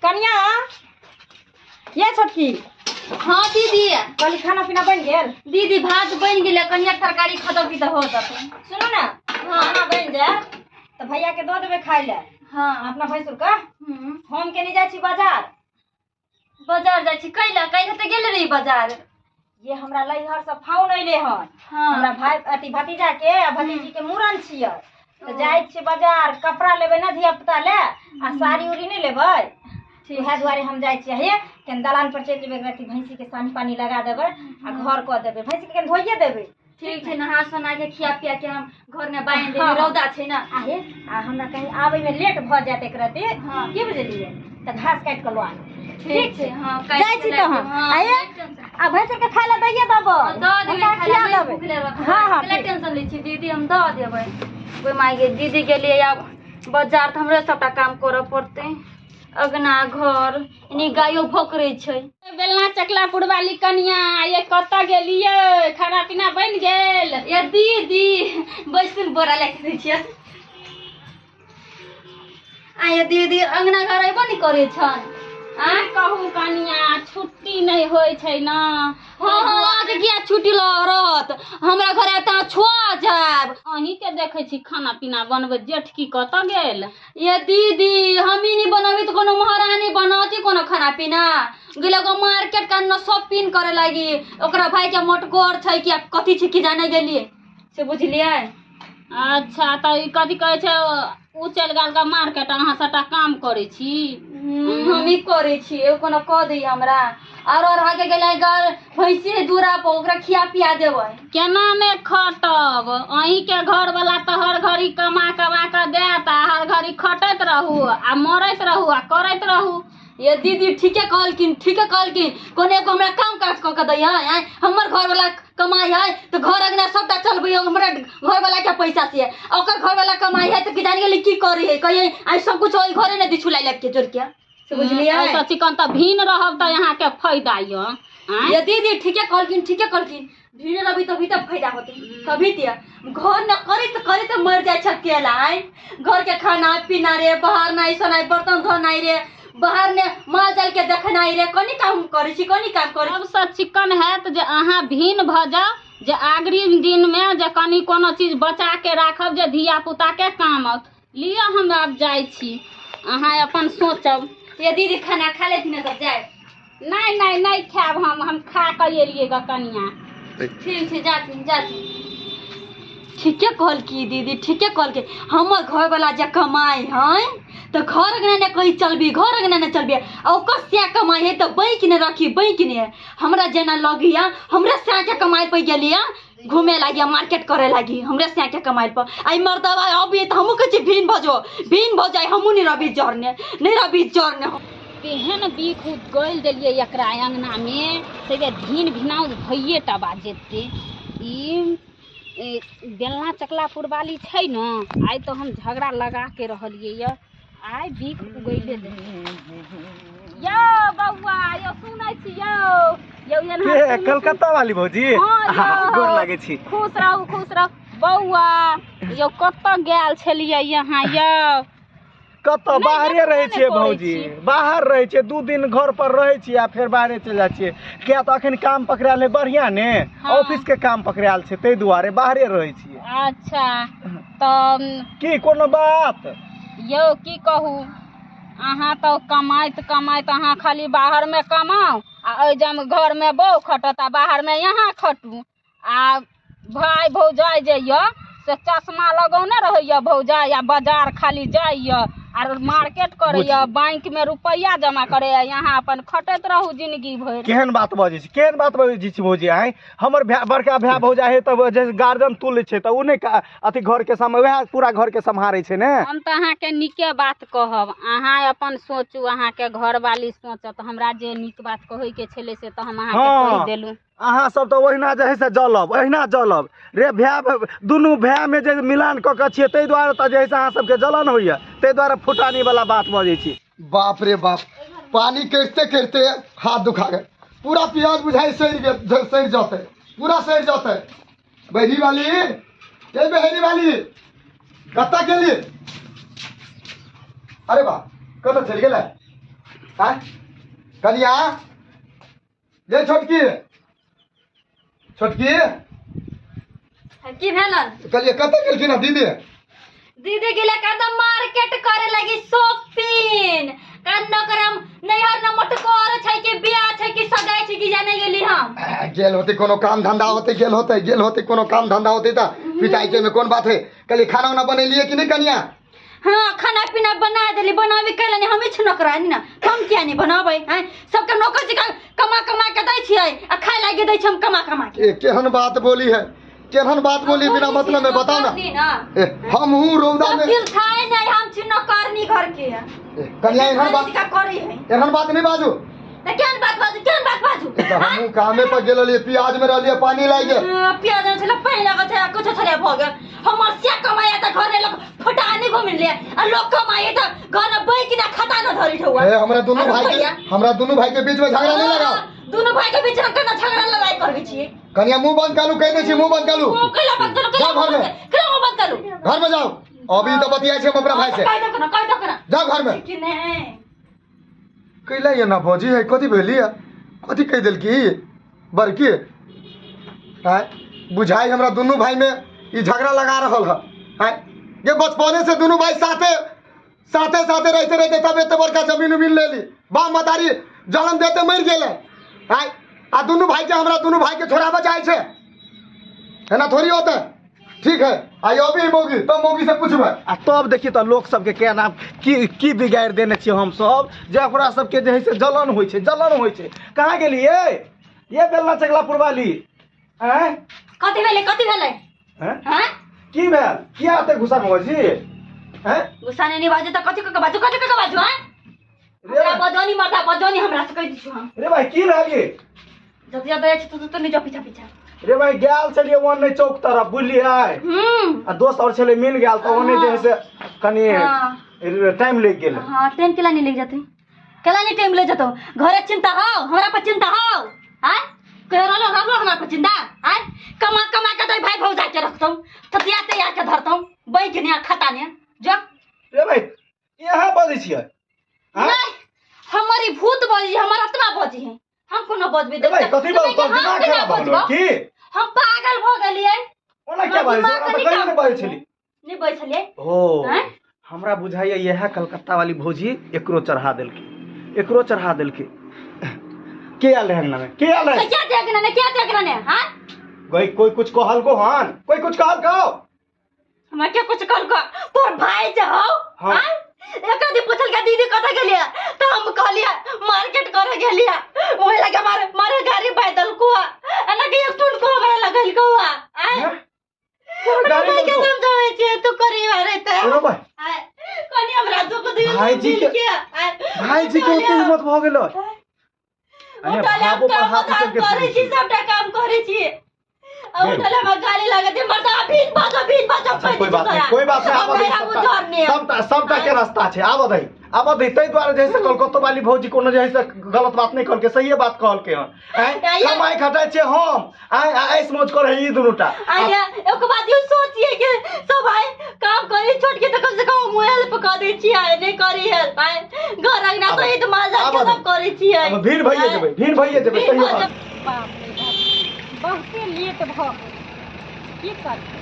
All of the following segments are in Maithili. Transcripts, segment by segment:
कनिया ये छोटकी। हाँ दीदी। कहली खाना पीना बनि गेल? दीदी भात बनि गेलै, कनिया तरकारी खतम की तऽ हो जेतै। सुनू ने, खाना बनि जाय तऽ भैया के दऽ देबै खाय लए। हाँ। अपना भैंसुर के। हम केने जाइ छी बाजार। बाजार जाइ छी कैला? कैला तऽ गेल रही बाजार। ये हमरा लैहर से फाउन अइले हन। हाँ। हमरा भाई अथी भतीजा के आ भतीजी के मूड़न छियै, तऽ जाइ छियै बाजार। कपड़ा लेबै ने धिया पुता ले, आ साड़ी उड़ी नहि लेबै, उएह दुआरे हम जाइ छियै। हे केन दलान पर चलि जेबै, अथी भैंसी के सानी पानी लगा देबै आ घर कऽ देबै, भैंसी के केन धोइए देबै। ठीक छै, नहा सोना के खिया पिया के हम घर में बांधि देबै। हाँ। रौदा छै ने। आ हे आ हमरा कहीं आबै में लेट भऽ जायत एक रति। हाँ। की बुझलियै, तऽ घास काटि कऽ लऽ आनब। ठीक छै, हाँ, जाइ छी तहन। हाँ, आ हे, आ भैंसुर के खाय लए दैये देबै। हाँ, दऽ देबै हुनका खाय लए, खिया नहि देबै। भुखले रहबै। हाँ, हाँ, कैला ठीक। टेंशन लै छी दीदी, हम दऽ देबै। ओहि माय गे दीदी गेलियै आब बाजार तऽ हमरे सबटा काम करऽ पड़तै। अगना घर एनी गायो भोकरै छै। बेलना चकला पुरवाली कनिया, ये कतऽ गेलियै? खाना पीना बनि गेल? ये दीदी बैसुन, बोरा लए के दै छियै। आ ये दीदी अंगना घर अयबो नहि करै छन। आ कहू कनिया, छुट्टी नहि होइ छै ने। हाँ हाँ, अहाँके किया छुट्टी लऽ रहत? हमरा घर आयब तऽ अहाँ छुआ जायब। अहीं के देखै छी खाना पीना बनबै, जेठकी कतऽ गेल? ये दीदी हमही नहि बनबी तऽ कोनो महारानी बनौती कोनो खाना पीना? गेलै गो मार्केट का न शॉपिंग करे लागी। ओकरा भाई के मोटकोर छै कि कथी छै की जाने गेलियै से, बुझलियै? अच्छा, तऽ ई कथी कहै छै, ओ चलि गेल ग मार्केट, अहाँ सबटा काम करै छी? हमही करै छी, एगो कोनो कऽ दैया हमरा। आरो अहाँके गेलै घर भैंसी है दूरा पर, ओकरा खिया पिया देबै। केना नहि खटब? अहींके घरवला तऽ हर घड़ी कमा कमा कऽ देत आ हर घड़ी खटैत रहू आ मरैत रहू आ करैत रहू। ये दीदी ठीके कहलखिन, ठीके कहलखिन। कोनो एगो हमरा काम काज कऽ के दैया? आँय, हमर घरवला कमाइ है तऽ घर अंगना सबटा चलबै हमरा घरवला के पैसा से, आ ओकर घरवला कमाइ है तऽ की जानि गेली की करै है। कहियै आइ सब कुछ ओहि घरे ने दिछु लाइ के जोड़ के, से बुझलियै? ऐसा चिकन तऽ भीन रहब तऽ अहाँके फायदा यऽ। आँय ये दीदी ठीके कहलखिन, ठीके कहलखिन। भीड़ रहबी तभी तऽ फायदा होतै, तभी ते घर न करैत करैत मर जाइ छै अकेला। आँय, घर के खाना पीना रे, बाहर नाइ सोनाइ, बर्तन धोनाइ रे, बाहर ने माल जाल के देखनाइ रे, कनी काम करै छी, कनी काम करै। सबसँ चिकन हैत जे अहाँ भीन भऽ जाउ, जे अग्रिम दिनमे जे कनी कोनो चीज बचा के राखब जे धिया पुता के काम आओत। लिअ, हम आब जाइ छी, अहाँ अपन सोचब। ये दीदी खाना खा लेथिन तब जाय। नहि नहि नहि खायब हम, हम खा कऽ एलियै ग कनिया। ठीक छै, जाथिन जाथिन। ठीके कहलकी दीदी, ठीके कहलकी। हमर घरवला जे कमाइ है तऽ घर अंगना ने कहीं चलबी, घर अंगना ने चलबी, आ ओकर सएह कमाइ है तऽ बैंक ने रखी, बैंक ने। हमरा जेना लगैया हमरा सएह कमाइ पर गेलियै घूमे लागी, मार्केट करे लागी, हमरे सएह के कमाइ पर। आई मर्दबा अभी तऽ हमहूँ कहै छी भीन भऽ जो, भीन भऽ जाय, हमहूँ नहि रहबी जरने, नहि रहबी जरने। तेहन बीख गलि देलियै एकरा अङ्गनामे से जे भिन भिनाउज भइए टा बा जेतै। ई बेलना चकला पुरवाली छै ने, आइ तऽ हम झगड़ा लगा के रहलियै यऽ, आइ बीख उगैले देलियै। यौ बौआ यौ, सुनै छी यौ? यौ एना के कलकत्ता वाली भौजी? हाँ, यौ। गोर लागै छी। खुश रहू, खुश रहू बौआ। यौ कतऽ गेल छलियै यहाँ यौ? कतऽ नहि, बाहरे देखबो रहै नहि छियै करै भौजी। छी। बाहर रहै छियै, 2 दिन घर पर रहै छियै आ फेर बाहरे चलि जाइ छियै, किया तऽ अखन काम पकड़ायल है बढ़िआँ ने। हाँ। ऑफिस के काम पकड़ायल छै, ताहि दुआरे बाहरे रहै छियै। अच्छा, तऽ की कोनो बात? यौ की कहू, अहाँ तऽ कमाइत कमाइत अहाँ खाली बाहरमे कमाउ आ एहिजाम घरमे बहु खटत आ बाहरमे यहाँ खटू। आ भाय भौजाइ जे यऽ से चश्मा लगौने रहैए भौजाइ, आ बाजार खाली जाइए आर मार्केट करैए, बैंकमे रुपैआ जमा करैए, यहाँ अपन खटैत रहू जिंदगी भरि। केहन बात बजै छी, केहन बात बजै छी भौजी? आँय, हमर भाय, बड़का भाय भौजाइ है तऽ जे गार्जियन तुल्य छै, तऽ ओ नहि अथी घरके सम वएह पूरा घरके सम्हारै छै ने। हम तऽ अहाँके नीके बात कहब, अहाँ अपन सोचू, अहाँके घरवाली सोचत। हमरा जे नीक बात कहैके छलै से तऽ हम अहाँके हाँ। कहि देलहुँ। अहाँ सब तऽ ओहिना जे है से जलब, ओहिना जलब रे भाय, दुनू भायमे जे मिलान कऽ के छियै, ताहि दुआरे तऽ जे है से अहाँ सबके जलन होइए, ताहि दुआरे फुटानी वाला बात बजै छी। बाप रे बाप, पानी करिते करिते हाथ दुखा गेल, पूरा प्याज बुझाइ सड़ि गेल, सड़ि जेतै, पूरा सड़ि जेतै। बहरी वाली, ए बहरी वाली, कतऽ गेली? अरे बा, कतऽ चलि गेलै? आँय कनिया ये छोटकी छोटकी की भेलन? कहलिए कतऽ गेलखिन हँ दीदी? दीदी गेले कदम मार्केट करे लगी शॉपिंग कन्नो करम नैहर न मटकोर छै कि बियाह छै कि सगाई छै कि जाने गेली हम। गेल होते कोनो काम धंधा होते गेल होते गेल होते कोनो काम धंधा होते तऽ पिटाई के में कोन बात है। कहलिए खाना उना बनेलिए कि नहीं कनिया? हाँ खाना पीना बना देली बनाबे कैला नहीं हमें छुनक रहनी ना हम किया नहीं बनाबै हैं सबके नौकर जी कमा कमा के दै छियै आ खाय लागी दै छी हम कमा कमा के। ए केहन बात बोली है केहन बात बोली बिना मतलब में बताओ ना। हम हूँ रौदा में दिल खाए नहीं हम छी नौकरनी घर के। कनिया एहन बात करी है एहन बात नहीं बाजू। त केहन बात बाजू केहन बात बाजू? त हमहूँ कामे पर गेल रहलियै प्याज में रहलियै पानी लागि गेल। प्याज में छलै पानि लागल छै कुछो छलै भऽ गेल। हमर से कमाया त घर लोग फटानी घुमि ले आ लोग कमाए त घर में बैठ के खाता न धरी ठौआ। ए हमरा दोनों भाई के हमरा दोनों भाई के बीच में झगड़ा नहीं लगाओ। दोनों भाई के बीच में केना झगड़ा लड़ाई करबै छी? कनिया मुंह बंद करू कह दै छी मुंह बंद करू। मुंह कैला बंद करू? जाओ घर में कैला बंद करू? घर में जाओ अभी तो बतियाइ छी हम अपना भाई से। कह दो ना कह दो ना जाओ घर में। कि नहीं कैला ये ना भौजी है कथी भेली है कथी कह देलकी बड़की आँय बुझाई हमरा दुनू भाई में ई झगड़ा लगा रहल है। आँय ये बचपने से दुनू भाई साथे साथे साथे रहते रहते तब एते बड़का जमीन उमीन ले ली बाप मतारी जन्म देते मरि गेलै। आँय आ दुनू भाई के हमरा दुनू भाई के छोड़ाबऽ चाहै छै एना थोड़ी होतै। ठीक है आई अभी मौगी तब मौगी से पूछबै। आ तब देखिए तऽ लोक सबके केना की की बिगाड़ि देने छियै हमसब जे ओकरा सबके जे है से जलन होइ छै जलन होइ छै। कहाँ गेलियै ये बेलना चकला पुरवाली? आँय कथी भेलै कथी भेलै? आँय की भेल किया एते गुस्सा में होइ छी? आँय गुस्सा नहीं बाजू तऽ कथी कऽ बाजू कथी कऽ बाजू? आँय हमरा बजौनी मरदा बजौनी हमरा से कहि दै छी हम। रे भाई की भेल ये? जत जत जाइ छी तू तो नहीं जा पीछा पीछा। रे भाई गेल छलियै ओने चौक तरफ बुझलियै आ दोस्त और छलै मिल गेल तऽ ओने जे है से कनि टाइम लागि गेल। हाँ टाइम केला नहीं लागि जेतै केला नहीं टाइम लागि जेतौ? घरे चिंता हौ हमरा पर चिंता हौ? आँय कहियो रहलो रहलो हमरा पर चिंता? आँय कमा कमा के तो भाई भौजा के रखतौ ततिया तैया के धरतौ बैंक ने खाता ने जो। रे भाई यहाँ बजै छियै? नहीं हमर ई भूत बजी हमर आत्मा बजी है हम कोनो बजबे रे भाई कथी बात तोर दिमाग खराब भऽ गेलौ की? हम पागल भऽ गेलियै। ओना क्या बाजै छै? ओना तऽ कहियो नहि बाजै छली। नहि बाजै छलियै। ओ हमरा बुझाइया इएह कलकत्ता वाली भौजी एकरो चढ़ा देलकै एकरो चढ़ा देलकै। के आयल रहै अंगना में? के आयल रहै? क्या अंगना में क्या अंगना में? हां कोई कोई कुछ कहलको हन? कोई कुछ कहलको? हमरा के कुछ कहलको? तोर भाई जे हौ। हां एक दिन पूछल के दीदी कतऽ गेलियै तऽ हम कहलियै मार्केट करे गेलियै ओहि लगे मारे मारे गाड़ी पैदल को एना के एक टून को होबे लगल को आय गाड़ी के समझाबै छियै तू करी मारे त रे भाई आय कनी हमरा दुख दिल भाईजी के भाईजी के ओते हिम्मत भऽ गेलै। उठल हम काम करै छी सबटा काम करै छी आ उठल हमरा गाली लागत मर्दा भीन बाजो भीन बाजो। कोई बात नहीं कोई बात नहीं आबऽ दही सबटा सबटा के रास्ता छै आबऽ दही आबऽ दही। ताहि दुआरे जे है से कलकत्तो वाली भौजी कोनो जे है से गलत बात नहीं कहलकै सहिए बात कहलकै हन। आँय कमाइ खटाइ छियै हम आँय ऐश मौज करै ई दुनूटा। आँय ओकर बाद यो सोचियै कि सब भाई काम करी छोट के तऽ कम से कम हेल्प कऽ दै छियै नहीं करी हेल्प आँय घर अंगना सहित माल जाल के सब करै छियै। भीड़ भइए जेबै भीड़ भइए जेबै सही बात। बाप रे बाप बहुते लेट भऽ गेल की करबै?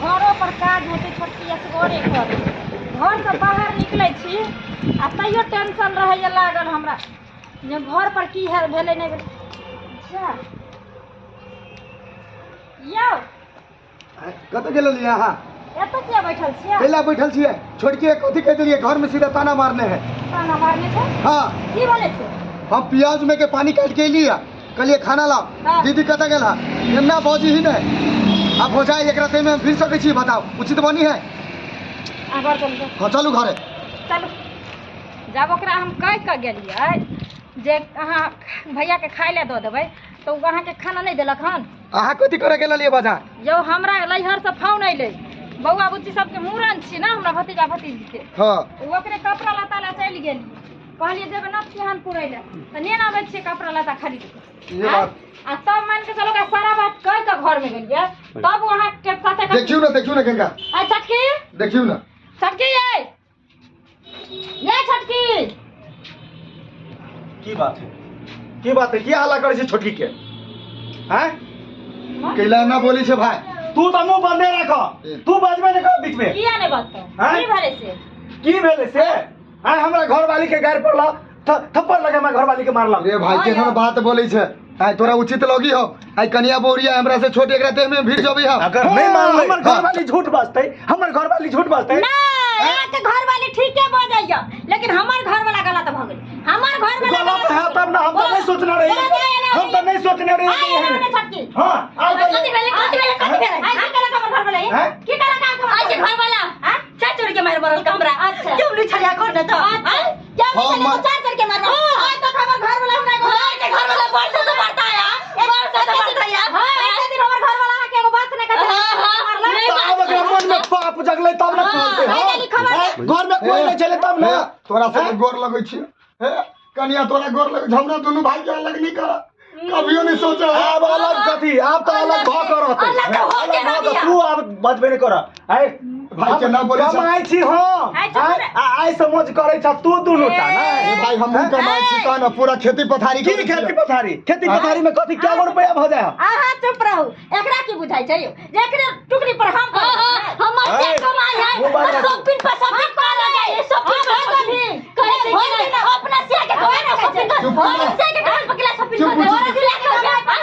घरो पर काज होतै छोटकी असगरे करै घरसँ बाहर निकलै छी आ तैयो टेंशन रहैए लागल हमरा जे घर पर की है भेलै नहि भेलै। जा यौ कतऽ गेल रहलियै अहाँ? एतऽ किया बैठल छियै? कैला बैठल छियै? छोटकी कथी कहि देलियै घर में सीधा ताना मारने है। ताना मारने छै? हाँ की बोलै छै? हम प्याज में के पानी काटि के एलियै कहलियै खाना लाओ। हाँ। दीदी कतऽ गेल है? एना भौजी ही नहीं आब हो जाए एकरा ताहिमे हम फिर सकै छी बताओ उचित बनी है? घर चलू। हाँ चलू घरे चलू। जब ओकरा हम कहि कऽ गेलियै जे अहाँ भैयाके खाय लए दऽ देबै तऽ ओ अहाँके खाना नहि देलक हन। अहाँ कथी करे गेल रहलियै बाजार? यौ हमरा नैहरसँ फोन अयलै बौआ बुच्ची सबके मूड़न छी ने हमरा भतीजा भतीजीके। हाँ ओ ओकरे कपड़ा लत्ता लए चलि गेलियै कहलियै जेबै नव सिहान पुरै लए तऽ नहि आबै छियै कपड़ा लत्ता खरीद कऽ। आ तब मान के चलो सारा बात कहि कऽ घर में गेलियै तब अहाँके साथे देखियौ ना देखियौ ना गंगा। आ छोटकी देखियौ ना छोटकी ये ये छोटकी की बात है, की बात है, की हल्ला करै छै छोटकी के? हैं कैला ना बोली छे भाई, तू त मुंह बंदे राख, तू बजबे नै कर बीच में। किया नै बजतौ? की भेलै से? की भेलै से? आय हमरा घरवाली के गारि पड़ला, थप्पड़ लगे हमरा घरवाली के मारला। रे भाई केहन बात बोलै छे? आय तोरा उचित लगी हो? आय कनिया बोरिया हमरा से छोट एकरा देह में भीड़ जबी हो। अगर नहीं मानलै हमर घरवाली झूठ बाजतै, हमर घरवाली झूठ बाजतै ना। अहाँके घरवाली ठीके बजैया, लेकिन हमर घरवाला गलत भ गेल। हमर घरवाला गलत है तब ना, हम त नहीं सोचने रही, हम त नहीं सोचने रही। हां आउ कथि भेलै, कथि भेलै, कथि भेलै? आइ की केलक हमर घरवाला? की केलक अहाँके घरवाला? चार चोर के मार मरल हमरा। अच्छा क्यों नहीं छलिया घर न त? क्या नहीं छलिया? चार चोर के मारल। आइ तक हमर घरवाला हमरा के घरवाला बरसा से बढ़ता है, बरसा से बढ़ता है। हां एते दिन हमर घरवाला अहाँके एगो बात नै कहै मारल। तब ओकरा मन में पाप जगलै तब ना कहलकै। हां घर में कोई नहीं छलै तब ना। तोरा से गोर लगै छी हे कनिया, तोरा गोर लगै छी, हमरा दुनू भाई के अलग नहीं कर, कभियो नहीं सोचा। आब अलग कथी? आब त अलग भ के रहतै, अलग भ के तू आब बजबे नहीं कर। आइ भाई के ना बोलै कमाइ छी हम, आइ समझ करै छ तू दुनू टा नै। भाई हम कमाइ छी त न पूरा खेती पथारी। की खेती पथारी? खेती पथारी में कथी क्या रुपया भ जाय? अहाँ चुप रहू, एकरा की बुझाइ छै यौ? जेकरे टुकड़ी पर हम हमर से कमाइ है, शॉपिंग पर शॉपिंग कर जाय, शॉपिंग कर भी कहै छै अपना से के कहै ना शॉपिंग कर, अपना से के घर पकला शॉपिंग कर,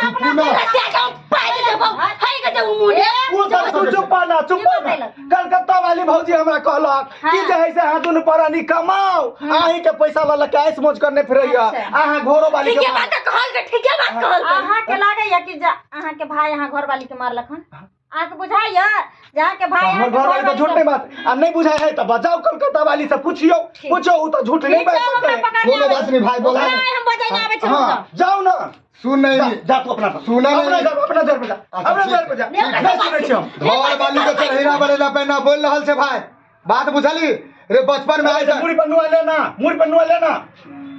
अपना से के पाइ देबौ हाय के जे मुने। ओ सब तू चुप ना, चुप ना। कलकत्ता वाली भौजी हमरा कहलक कि जे है से अहाँ दुनू प्राणी कमाओ, अहीं के पैसा ल ल के ऐश मौज करने फिरैया, अहाँ घरो वाली के बात कहल के ठीके बात कहल। अहाँ के लागैया कि अहाँ के भाई अहाँ घर वाली के मारलक हन? अहाँ के बुझाइया जे अहाँ के भाई हमर घर वाली त झूठ नहीं बात आ नहीं बुझाय है त बजाओ कलकत्ता वाली से पूछियो, पूछो उ त झूठ नहीं बाज सकै। कोनो बात नहीं भाई, बोला हम बजाय ना आबै छै। हां जाओ ना, सुन नहीं जा तू अपना सुन अपना घर, अपना घर पे जा, अपना घर पे जा। नहीं सुनै छी हम। घर वाली के चढ़ेरा बनेला पे ना बोल रहल छे भाई, बात बुझली रे? बचपन में आइ मुड़ी पर नुआ लेना, मुड़ी पर नुआ लेना,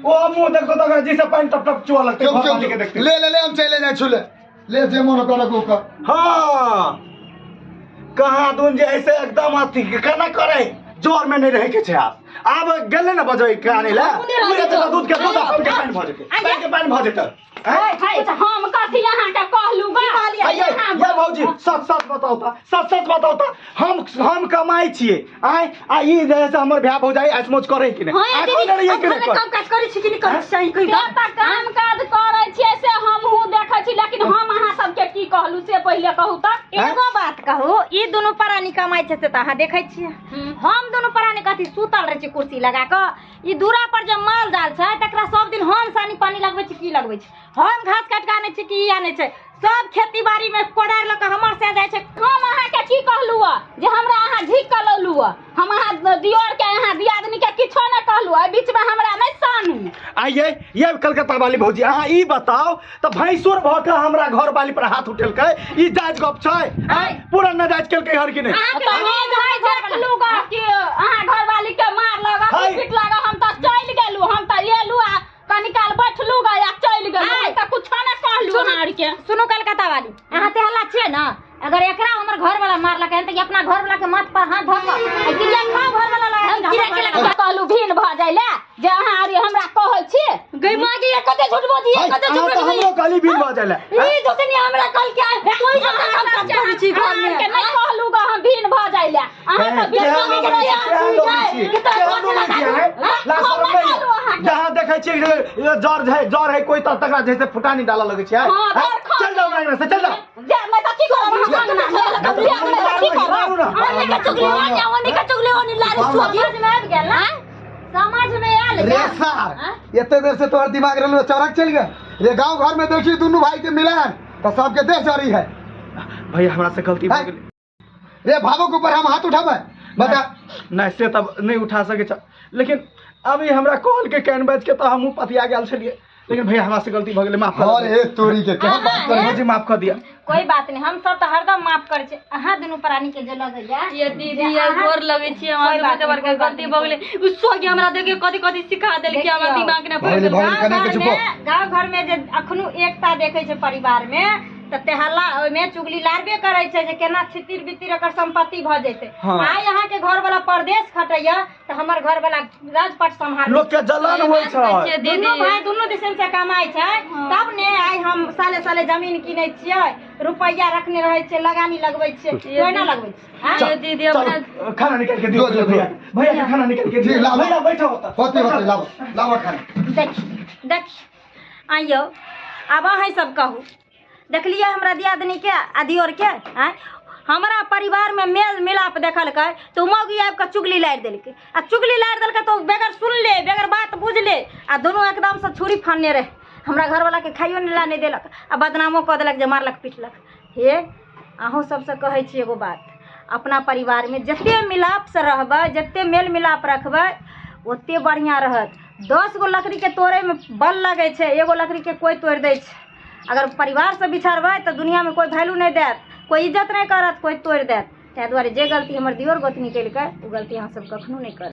ओ मुंह देखो त ओकरा जैसे पानि टप टप चुआ लगतै। घर वाली के देखते ले ले ले हम चले जाय छुले ले जे मन करक ओकर। हां कहाँ दून जे ऐसे एकदम अथी केना करे, जोर में नहीं रहे के छै। आब गेलै ना बजै के आनै ला, पूरे त दूध के दूध अपन के पानि भ जेतै, पानि के पानि भ जेतै। हम कथी अहाँ के कहलू बा? ये भौजी सच सच बताउ त, सच सच बताउ त, हम कमाइ छियै आइ आ ई जे से हमर भाय भौजाइ ऐश मौज करै कि नै? आ कोन रहियै कि नै? काम काज करै छी कि नै करै छी? कहि त काम काज करै छियै से हमहूँ देखै छी, लेकिन हम अहाँ सबके की कहलू से पहिले कहू त। एगो बात कहू, ई दुनू प्राणी कमाइ छै से त अहाँ देखै छियै, हम दुनू प्राणी कथी सुतल रहै छी कुर्सी लगा क? ई दूरा पर जे माल जाल छै तकरा सब दिन हम सानी पानी लगबै छी की लगबै छी? हम घास काट के आनै छी की ई आनै छै? सब खेती बाड़ी में कोदारि लऽ कऽ हमर से जाइ छै। हम अहाँके की कहलू जे हमरा अहाँ झीक कऽ लौलू? हम अहाँ दियोर के अहाँ दियादनी के किछो नहि कहलू, एहि बीच में हमरा नहि सानू। आइये ये कलकत्ता वाली भौजी, अहाँ ई बताउ त भैंसुर भ के हमरा घर वाली पर हाथ उठेलकै, ई जायज गप छै? पूरा नाजायज केलकै हर कि नहि? देखलू गा कि अहाँ घर वाली के मार लगा पीट लगा, हम त चलि गेलू, हम त एलू आ कनी काल बैठलू गा या चलि गेलू, हम त कुछो नहि कहलू अहाँ आर के। सुनू कलकत्ता वाली, अहाँ ते हल्ला छियै ना, अगर एकरा हमर घर वाला मारलक हन त अपना घर वाला के माथ पर हाथ धऽ कऽ गिरिया खाओ घर वाला लगा। हम गिरा के लगा कहलू भीन भ जाय ले जे अहाँ आर हमरा कहै छी गई मां के कते झूठ बोली, कते झूठ बोली। हमरो कहली भीन भ जाय ले, ई दोसनी हमरा कहल के कोई सब काम काज करै छी घर में के नहीं कहलू गा हम भीन भ जाय ले। अहाँ त जहाँ देखै छियै जर है, जर है कोई त तकरा जैसे फुटानी डालऽ लगै छै। चल जाओ अंगना से, चल जाओ। मैं त की करब समझ में आयल रे सार? एते देर से तोहर दिमाग रहलो चौरक चल गए रे। गांव घर में देखी दुनू भाई के मिलान त सबके देह जरी है। भैया हमरा से गलती भ गेलै रे, भावो के ऊपर हम हाथ उठाबै बता नहीं से तब नहीं उठा सकै छ, लेकिन अभी हमरा कॉल के can बाज के त हमहूँ पतिया गेल छलियै, लेकिन भैया हमरा से गलती भ गेलै, माफ कर। अरे तोरी के केहन बात कर भौजी, माफ कर दिया। कोई बात नहीं, हम सब त हरदम माफ करै छी। अहाँ दुनू प्राणी के जे लगैया ये दीदी यार गोर लगै छी, हमरा दुनू बड़का गलती भ गेलै। उ सोगे हमरा देख के कथि कथि सिखा देलकै, हमरा दिमाग ने भर गेल। गांव घर में जे अखनो एकता देखै छै परिवार में, तऽ तेहल्ला ओहिमे चुगली लारबे करै छै जे केना छितिर बितिर एकर सम्पत्ति भऽ जेतै। हाँ। आइ अहाँके घरवाला परदेश खटैया तऽ हमर घरवाला राजपाट सम्हार लोक के जलन होइ छै। दुनू भाई दुनू दिसन से कमाइ छै तब ने आइ हम साले साले जमीन किनै छियै, रुपैआ रखने रहै छियै, लगानी लगबै छियै, कोइ ना लगबै छियै। दीदी चलो खाना निकाल के दियो भैया, भैया के खाना निकाल के दियो। भैया बैठो होता होते होते लाओ लाओ खाना। देख देख आइयो आब अहाँ सब कहू, देखलियै हमरा दियादनी के आ दियोर के आँय हमरा परिवार में मेल मिलाप देखलकै तऽ मौगी आबि कऽ चुगली लारि देलकै आ चुगली लारि देलकै तऽ बगैर सुनले बगैर बात बुझले आ दुनू एकदमसँ छुरी फानने रहै। हमरा घरवलाके खाइयो ला नहि देलक आ बदनामो कऽ देलक जे मारलक पिटलक। हे अहूँ सबसँ कहै छी एगो बात, अपना परिवारमे जते मिलापसँ रहबै, जते मेल मिलाप रखबै ओते बढ़िआँ रहत। 10 गो लकड़ीके तोड़ैमे बल लगै छै, एगो लकड़ीके कोइ तोड़ि दै छै। अगर परिवारसँ बिछड़बै तऽ दुनिआँमे कोइ वैल्यू नहि देत, कोइ इज्जत नहि करत, कोइ तोड़ि देत। ताहि दुआरे जे गलती हमर दियोर गोतनी केलकै ओ गलती अहाँ सब कखनो नहि करबै।